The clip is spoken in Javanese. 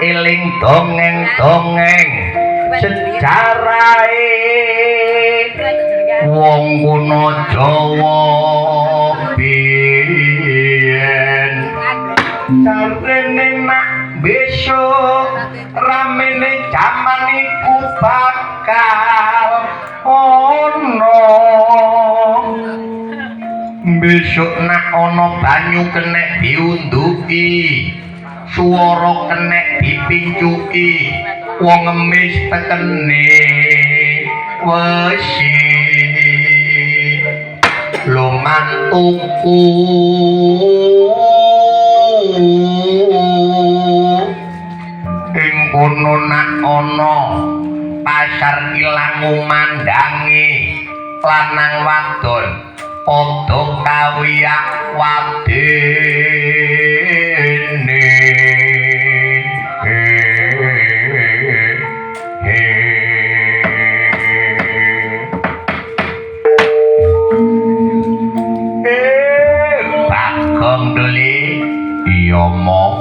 Eling dongeng-dongeng sejarahe wong kuno Jawa biyen jarene nak besok ramene jaman iku bakal ana besok nak ana banyu kenek diunduki suara kenek dipincuki wong ngemis tekene wesi lho mantuku ing kono nak ana pasar ilang mandangi lanang wadon padha kawiyak wadene. Bagong Deli iya mo